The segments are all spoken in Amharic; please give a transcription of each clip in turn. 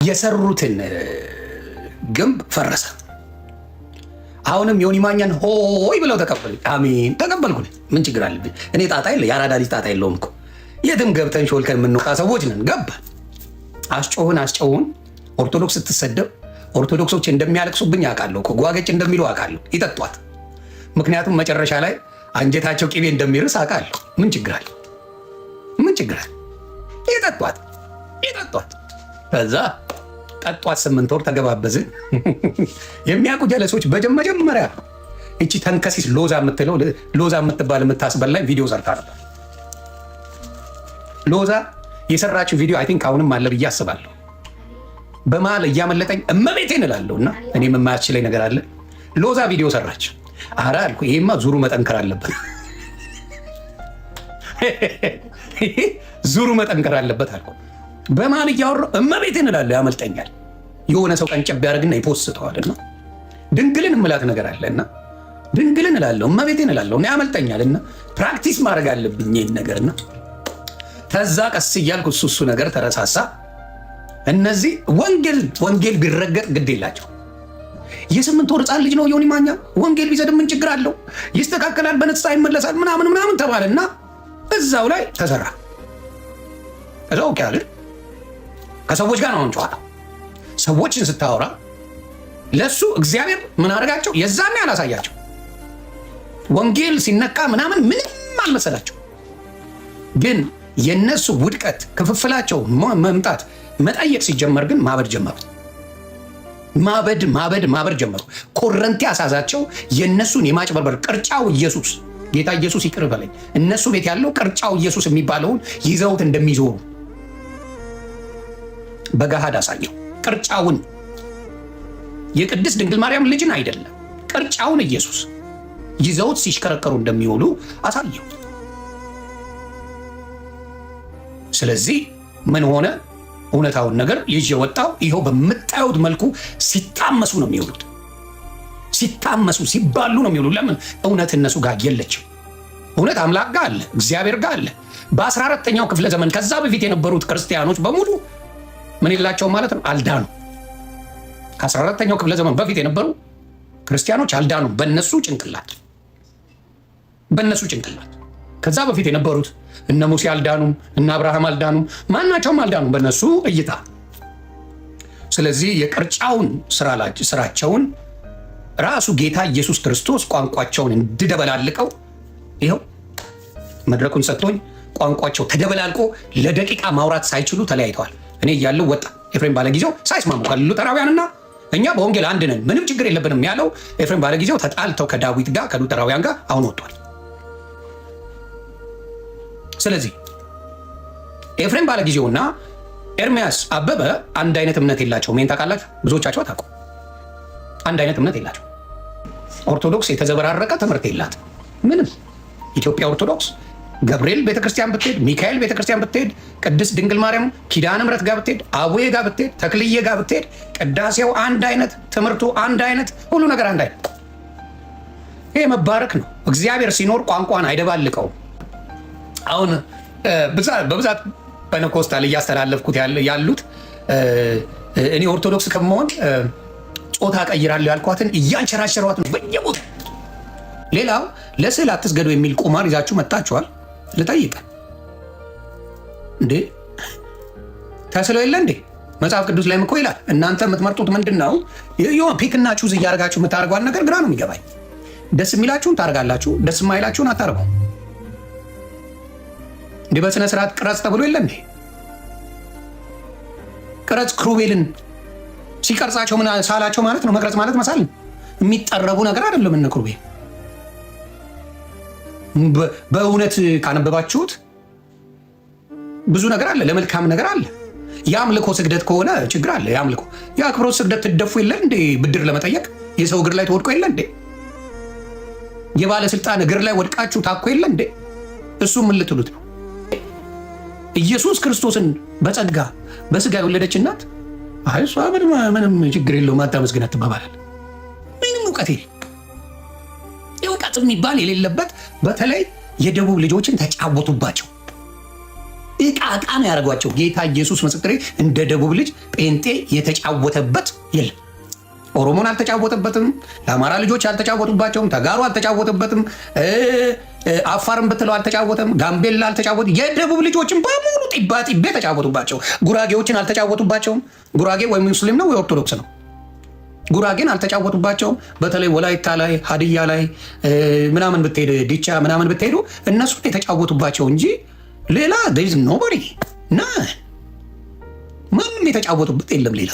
የሰሩትን ግንብ ፈረሰ። አሁንም ዮኒ ማኛን ሆይ ብለው ተቀበሉ። አሜን ተቀበልኩ። ምን ችግር አለብኝ? እኔ ጣጣ የለ፣ የአራዳ ልጅ ጣጣ የለውም እኮ። የትም ገብተን ሾልከን የምንወጣ ሰዎች ነን። ገባ አስጮህን አስጮህን። ኦርቶዶክስ ስትሰደብ ኦርቶዶክሶች እንደሚያለቅሱብኝ አውቃለሁ እኮ፣ ጓገጭ እንደሚሉ አውቃለሁ። ይጠጧት። ምክንያቱም መጨረሻ ላይ አንጀታቸው ቅቤ እንደሚርስ አውቃለሁ። ምን ችግር አለ? ምን ችግር አለ? ይጠጧት ይጠጧት። ከዛ ጠጧት። 8 ወር ተገባበዝን። የሚያውቁ ጀለሶች በመጀመሪያ እቺ ተንከሲስ ሎዛ የምትለው ሎዛ የምትባል የምታስበላኝ ቪዲዮ ሰርታ ነበር። ሎዛ የሰራችው ቪዲዮ I think አሁንም አለ ብዬ አስባለሁ። በመሀል እያመለጠኝ እመቤቴን እላለሁ እና እኔም የማያስችለኝ ነገር አለ። ሎዛ ቪዲዮ ሰራች። አረ አልኩ፣ ይሄማ ዙሩ መጠንከር አለበት፣ ዙሩ መጠንከር አለበት አልኩ። በመሀል እያወራሁ እመቤቴን እላለሁ፣ ያመልጠኛል። የሆነ ሰው ቀንጨብ ያደርግና ይፖስተዋል። እና ድንግልን እምላት ነገር አለ እና ድንግልን እላለሁ፣ እመቤቴን እላለሁ እና ያመልጠኛል። እና practice ማድረግ አለብኝ ይህን ነገርና ከዛ ቀስ እያልኩ እሱ እሱ ነገር ተረሳሳ። እነዚህ ወንጌል ወንጌል ቢረገጥ ግድ የላቸው። የ8 ወር ሕፃን ልጅ ነው ዮኒ ማኛ። ወንጌል ቢሰድብ ምን ችግር አለው? ይስተካከላል፣ በንስሐ ይመለሳል፣ ምናምን ምናምን ተባለና እዛው ላይ ተሰራ። እዛው okay አይደል? ከሰዎች ጋር ነው አሁን ጨዋታው። ሰዎችን ስታወራ ለሱ እግዚአብሔር ምን አደረጋቸው? የዛኔ አላሳያቸው። ወንጌል ሲነካ ምናምን ምንም አልመሰላቸው። ግን የነሱ ውድቀት ክፍፍላቸው መምጣት መጠየቅ ሲጀመር ግን ማበድ ጀመሩ። ማበድ ማበድ ማበድ ጀመሩ። ኮረንቲ አሳዛቸው። የነሱን የማጭበርበር ቅርጫው ኢየሱስ፣ ጌታ ኢየሱስ ይቅር በለኝ፣ እነሱ ቤት ያለው ቅርጫው ኢየሱስ የሚባለውን ይዘውት እንደሚዞሩ በገሃድ አሳየው። ቅርጫውን የቅድስት ድንግል ማርያም ልጅን አይደለም፣ ቅርጫውን ኢየሱስ ይዘውት ሲሽከረከሩ እንደሚውሉ አሳየው። ስለዚህ ምን ሆነ? እውነታውን ነገር ይዤ ወጣው። ይኸው በምታዩት መልኩ ሲታመሱ ነው የሚውሉት። ሲታመሱ ሲባሉ ነው የሚውሉ። ለምን? እውነት እነሱ ጋር የለችም። እውነት አምላክ ጋር አለ፣ እግዚአብሔር ጋር አለ። በ14ኛው ክፍለ ዘመን ከዛ በፊት የነበሩት ክርስቲያኖች በሙሉ ምን የላቸውም ማለት ነው፣ አልዳኑ። ከ14ኛው ክፍለ ዘመን በፊት የነበሩ ክርስቲያኖች አልዳኑ፣ በእነሱ ጭንቅላት በእነሱ ጭንቅላት። ከዛ በፊት የነበሩት እነ ሙሴ አልዳኑም፣ እነ አብርሃም አልዳኑም፣ ማናቸውም አልዳኑም በእነሱ እይታ። ስለዚህ የቅርጫውን ስራቸውን ራሱ ጌታ ኢየሱስ ክርስቶስ ቋንቋቸውን እንድደበላልቀው ይኸው መድረኩን ሰጥቶኝ ቋንቋቸው ተደበላልቆ ለደቂቃ ማውራት ሳይችሉ ተለያይተዋል። እኔ እያለሁ ወጣ ኤፍሬም ባለጊዜው ሳይስማሙ ከሉተራውያንና እኛ በወንጌል አንድ ነን ምንም ችግር የለብንም ያለው ኤፍሬም ባለጊዜው ተጣልተው ከዳዊት ጋር ከሉተራውያን ጋር አሁን ወጥቷል። ስለዚህ ኤፍሬም ባለጊዜውና ኤርሚያስ አበበ አንድ አይነት እምነት የላቸውም። ይሄን ታውቃላችሁ፣ ብዙዎቻቸው አታውቁም። አንድ አይነት እምነት የላቸው። ኦርቶዶክስ የተዘበራረቀ ትምህርት የላት ምንም። ኢትዮጵያ ኦርቶዶክስ ገብርኤል ቤተክርስቲያን ብትሄድ፣ ሚካኤል ቤተክርስቲያን ብትሄድ፣ ቅድስት ድንግል ማርያም ኪዳነ ምሕረት ጋር ብትሄድ፣ አቡዬ ጋር ብትሄድ፣ ተክልዬ ጋር ብትሄድ፣ ቅዳሴው አንድ አይነት፣ ትምህርቱ አንድ አይነት፣ ሁሉ ነገር አንድ አይነት። ይሄ መባረክ ነው። እግዚአብሔር ሲኖር ቋንቋን አይደባልቀውም። አሁን በብዛት ጴንጤኮስታል እያስተላለፍኩት ያሉት እኔ ኦርቶዶክስ ከመሆን ጾታ ቀይራለሁ ያልኳትን እያንሸራሸሯት ነው በየቦታው። ሌላው ለስዕል አትስገዱ የሚል ቁማር ይዛችሁ መጣችኋል። ልጠይቅ እንዴ ተስለው የለ እንዴ? መጽሐፍ ቅዱስ ላይም እኮ ይላል። እናንተ የምትመርጡት ምንድን ነው? pick ና choose እያደረጋችሁ የምታደርጓል ነገር ግራ ነው የሚገባኝ። ደስ የሚላችሁን ታደርጋላችሁ፣ ደስ የማይላችሁን አታደርጉ። እንዲህ በስነ ስርዓት ቅረጽ ተብሎ የለ እንዴ? ቅረጽ ክሩቤልን ሲቀርጻቸው ምን ሳላቸው ማለት ነው። መቅረጽ ማለት መሳል የሚጠረቡ ነገር አይደለም። እነ ክሩቤል በእውነት ካነበባችሁት ብዙ ነገር አለ፣ ለመልካም ነገር አለ። የአምልኮ ስግደት ከሆነ ችግር አለ። የአምልኮ የአክብሮት ስግደት ትደፉ የለ እንዴ? ብድር ለመጠየቅ የሰው እግር ላይ ተወድቆ የለ እንዴ? የባለስልጣን እግር ላይ ወድቃችሁ ታኮ የለ እንዴ? እሱ ምን ልትሉት ነው? ኢየሱስ ክርስቶስን በጸጋ በስጋ የወለደች እናት አይ እሷ ምንም ችግር የለውም አታመስግናት ትባባላል። ምንም እውቀት የለ እውቀት የሚባል የሌለበት በተለይ የደቡብ ልጆችን ተጫወቱባቸው። እቃ እቃ ነው ያደረጓቸው። ጌታ ኢየሱስ ምስክሬ፣ እንደ ደቡብ ልጅ ጴንጤ የተጫወተበት የለም። ኦሮሞን አልተጫወተበትም። ለአማራ ልጆች አልተጫወቱባቸውም። ተጋሩ አልተጫወተበትም። አፋርን ብትለው አልተጫወተም። ጋምቤላ አልተጫወተ። የደቡብ ልጆችን በሙሉ ጢባ ጢቤ ተጫወቱባቸው። ጉራጌዎችን አልተጫወቱባቸውም። ጉራጌ ወይ ሙስሊም ነው ወይ ኦርቶዶክስ ነው። ጉራጌን አልተጫወቱባቸውም። በተለይ ወላይታ ላይ፣ ሀዲያ ላይ ምናምን ብትሄድ፣ ዲቻ ምናምን ብትሄዱ እነሱን የተጫወቱባቸው እንጂ ሌላ nobody ና ማንም የተጫወቱበት የለም። ሌላ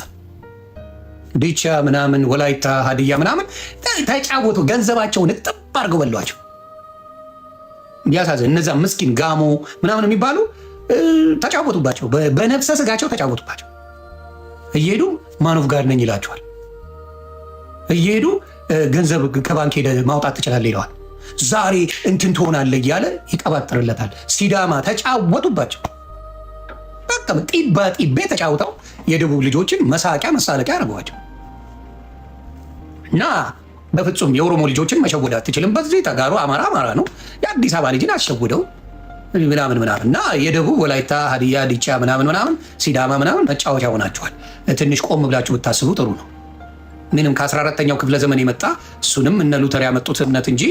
ዲቻ ምናምን ወላይታ ሀዲያ ምናምን ተጫወቱ። ገንዘባቸውን እጥብ አድርገው በሏቸው። ያሳዝን። እነዛ ምስኪን ጋሞ ምናምን የሚባሉ ተጫወቱባቸው፣ በነፍሰ ስጋቸው ተጫወቱባቸው። እየሄዱ man of God ነኝ ይላቸዋል። እየሄዱ ገንዘብ ከባንክ ሄደ ማውጣት ትችላለህ ይለዋል። ዛሬ እንትን ትሆናለህ እያለ ይቀባጥርለታል። ሲዳማ ተጫወቱባቸው። በቃ ጢባ ጢቤ ተጫውተው የደቡብ ልጆችን መሳቂያ መሳለቂያ አድርገዋቸው እና በፍጹም የኦሮሞ ልጆችን መሸወድ አትችልም። በዚህ ተጋሩ አማራ አማራ ነው። የአዲስ አበባ ልጅን አሸውደው ምናምን ምናምን እና የደቡብ ወላይታ፣ ሀዲያ፣ ዲቻ ምናምን ምናምን ሲዳማ ምናምን መጫወቻ ሆናችኋል። ትንሽ ቆም ብላችሁ ብታስቡ ጥሩ ነው። ምንም ከ14ተኛው ክፍለ ዘመን የመጣ እሱንም እነ ሉተር ያመጡት እምነት እንጂ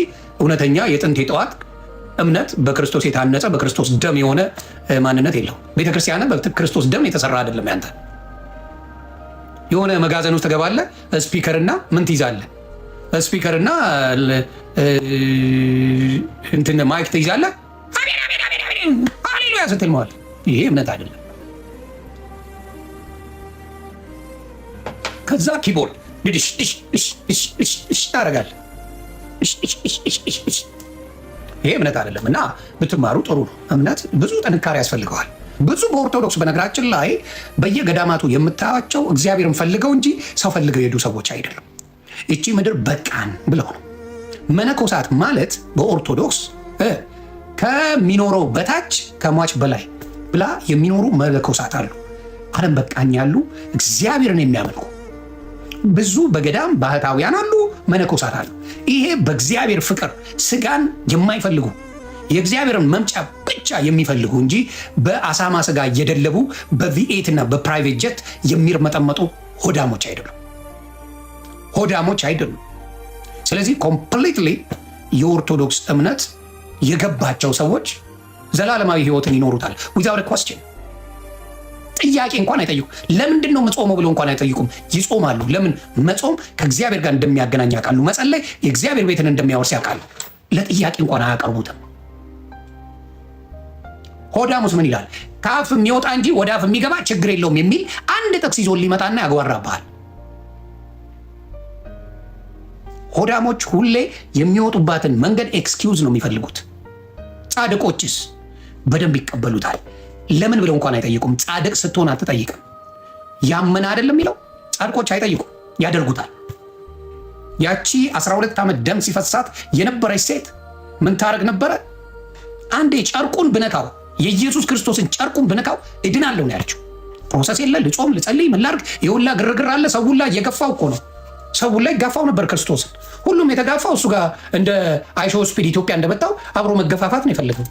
እውነተኛ የጥንት የጠዋት እምነት በክርስቶስ የታነጸ በክርስቶስ ደም የሆነ ማንነት የለው። ቤተክርስቲያን በክርስቶስ ደም የተሰራ አይደለም። ያንተ የሆነ መጋዘን ውስጥ ትገባለህ፣ speaker ና ምን ትይዛለህ? Speaker ና እንትን mic ትይዛለህ። ሃሌሉያ ስትል መዋል ይሄ እምነት አይደለም። ከዛ keyboard ድሽ ታደርጋለህ። ይሄ እምነት አይደለም እና ብትማሩ ጥሩ ነው። እምነት ብዙ ጥንካሬ ያስፈልገዋል። ብዙ በኦርቶዶክስ በነገራችን ላይ በየገዳማቱ የምታያቸው እግዚአብሔርን ፈልገው እንጂ ሰው ፈልገው የሄዱ ሰዎች አይደሉም። እቺ ምድር በቃን ብለው ነው። መነኮሳት ማለት በኦርቶዶክስ ከሚኖረው በታች ከሟች በላይ ብላ የሚኖሩ መነኮሳት አሉ። ዓለም በቃኝ ያሉ እግዚአብሔርን የሚያመልኩ ብዙ በገዳም ባህታውያን አሉ፣ መነኮሳት አሉ። ይሄ በእግዚአብሔር ፍቅር ስጋን የማይፈልጉ የእግዚአብሔርን መምጫ ብቻ የሚፈልጉ እንጂ በአሳማ ስጋ እየደለቡ በ V8 እና በ private jet የሚርመጠመጡ ሆዳሞች አይደሉም። ሆዳሞች አይደሉም። ስለዚህ completely የኦርቶዶክስ እምነት የገባቸው ሰዎች ዘላለማዊ ሕይወትን ይኖሩታል without question። ጥያቄ እንኳን አይጠይቁም። ለምንድን ነው የምጾመው ብሎ እንኳን አይጠይቁም። ይጾማሉ። ለምን? መጾም ከእግዚአብሔር ጋር እንደሚያገናኝ ያውቃሉ። መጸለይ የእግዚአብሔር ቤትን እንደሚያወርስ ያውቃሉ። ለጥያቄ እንኳን አያቀርቡትም። ሆዳሙስ ምን ይላል? ከአፍ የሚወጣ እንጂ ወደ አፍ የሚገባ ችግር የለውም የሚል አንድ ጥቅስ ይዞ ሊመጣና ያጓራብሃል። ሆዳሞች ሁሌ የሚወጡባትን መንገድ excuse ነው የሚፈልጉት። ጻድቆችስ በደንብ ይቀበሉታል። ለምን ብለው እንኳን አይጠይቁም። ጻድቅ ስትሆን አትጠይቅም። ያመነ አይደለም የሚለው ጻድቆች አይጠይቁም፣ ያደርጉታል። ያቺ 12 ዓመት ደም ሲፈሳት የነበረች ሴት ምን ታደርግ ነበረ? አንዴ ጨርቁን ብነካው፣ የኢየሱስ ክርስቶስን ጨርቁን ብነካው እድናለሁ ነው ያለችው። Process የለ፣ ልጾም፣ ልጸልይ፣ ምን ላድርግ፣ የሁላ ግርግር አለ። ሰው ሁላ እየገፋው እኮ ነው። ሰው ሁላ ይጋፋው ነበር ክርስቶስን። ሁሉም የተጋፋው እሱ ጋር እንደ IShowSpeed ኢትዮጵያ እንደመጣው አብሮ መገፋፋት ነው የፈለገው።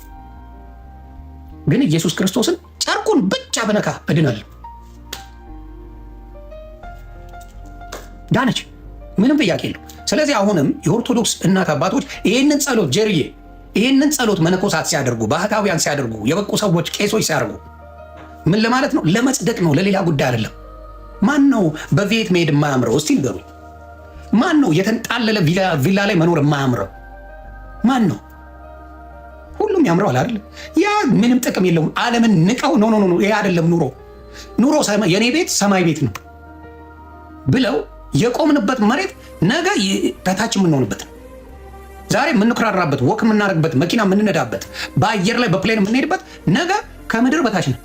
ግን ኢየሱስ ክርስቶስን ጨርቁን ብቻ ብነካ እድናለሁ። ዳነች። ምንም ጥያቄ የለው። ስለዚህ አሁንም የኦርቶዶክስ እናት አባቶች ይህንን ጸሎት ጀርዬ ይህንን ጸሎት መነኮሳት ሲያደርጉ፣ ባህታውያን ሲያደርጉ፣ የበቁ ሰዎች ቄሶች ሲያደርጉ ምን ለማለት ነው? ለመጽደቅ ነው፣ ለሌላ ጉዳይ አይደለም። ማን ነው በ V8 መሄድ የማያምረው? እስቲ ንገሩኝ። ማን ነው የተንጣለለ ቪላ ላይ መኖር የማያምረው? ማን ነው? ሁሉም ያምረዋል አይደል? ያ ምንም ጥቅም የለውም። ዓለምን ንቀው no, no, no፣ ይሄ አይደለም ኑሮ። ኑሮ የኔ ቤት ሰማይ ቤት ነው ብለው የቆምንበት መሬት ነገ ከታች የምንሆንበት ነው። ዛሬ የምንኩራራበት፣ walk የምናደርግበት፣ መኪና የምንነዳበት፣ በአየር ላይ በ plane የምንሄድበት ነገ ከምድር በታች ነው።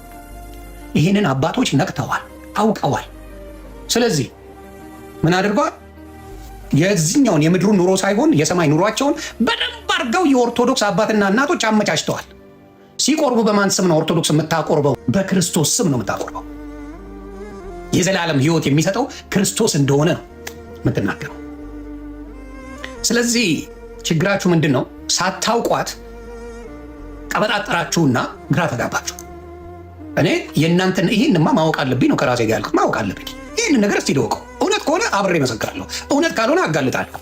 ይህንን አባቶች ነቅተዋል፣ አውቀዋል። ስለዚህ ምን አድርገዋል? የዚህኛውን የምድሩን ኑሮ ሳይሆን የሰማይ ኑሯቸውን በደንብ አድርገው የኦርቶዶክስ አባትና እናቶች አመቻችተዋል። ሲቆርቡ በማን ስም ነው ኦርቶዶክስ የምታቆርበው? በክርስቶስ ስም ነው የምታቆርበው። የዘላለም ሕይወት የሚሰጠው ክርስቶስ እንደሆነ ነው የምትናገረው። ስለዚህ ችግራችሁ ምንድን ነው? ሳታውቋት ቀበጣጠራችሁና ግራ ተጋባችሁ። እኔ የእናንተን ይህንማ ማወቅ አለብኝ ነው ከራሴ ጋር ያልኩት። ማወቅ አለብኝ ይህንን ነገር እስቲ ልወቀው። እውነት ከሆነ አብሬ መሰክራለሁ፣ እውነት ካልሆነ አጋልጣለሁ።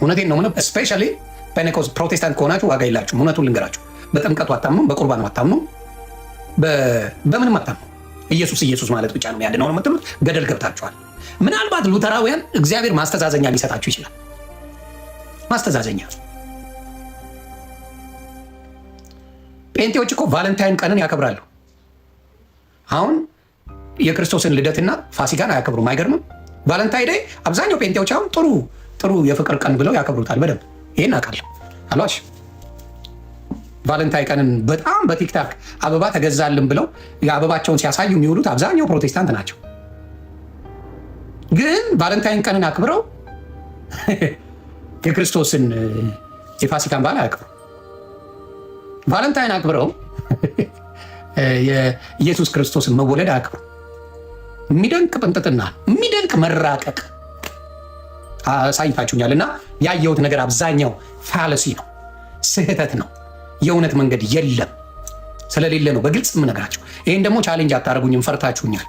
እውነቴን ነው። ምንም especially ፔንቴኮስት ፕሮቴስታንት ከሆናችሁ ዋጋ የላችሁም። እውነቱን ልንገራችሁ፣ በጥምቀቱ አታምኑም፣ በቁርባኑ አታምኑም፣ በምንም አታምኑም። ኢየሱስ ኢየሱስ ማለት ብቻ ነው የሚያድነው ነው የምትሉት። ገደል ገብታችኋል። ምናልባት ሉተራውያን እግዚአብሔር ማስተዛዘኛ ሊሰጣችሁ ይችላል። ማስተዛዘኛ። ጴንጤዎች እኮ Valentine ቀንን ያከብራሉ። አሁን የክርስቶስን ልደትና ፋሲካን አያከብሩም። አይገርምም? Valentine Day አብዛኛው ጴንጤዎች አሁን ጥሩ ጥሩ የፍቅር ቀን ብለው ያከብሩታል በደንብ። ይህን አውቃለሁ። አሏሽ Valentine ቀንን በጣም በ TikTok አበባ ተገዛልን ብለው የአበባቸውን ሲያሳዩ የሚውሉት አብዛኛው ፕሮቴስታንት ናቸው። ግን Valentine ቀንን አክብረው የክርስቶስን የፋሲካን በዓል አያክብሩ። Valentine አክብረው የኢየሱስ ክርስቶስን መወለድ አያክብሩ። የሚደንቅ ጥንጥጥና የሚደንቅ መራቀቅ አሳይታችሁኛል። እና ያየሁት ነገር አብዛኛው fallacy ነው፣ ስህተት ነው። የእውነት መንገድ የለም፣ ስለሌለ ነው በግልጽ የምነግራቸው። ይህን ደግሞ challenge አታደርጉኝም፣ ፈርታችሁኛል።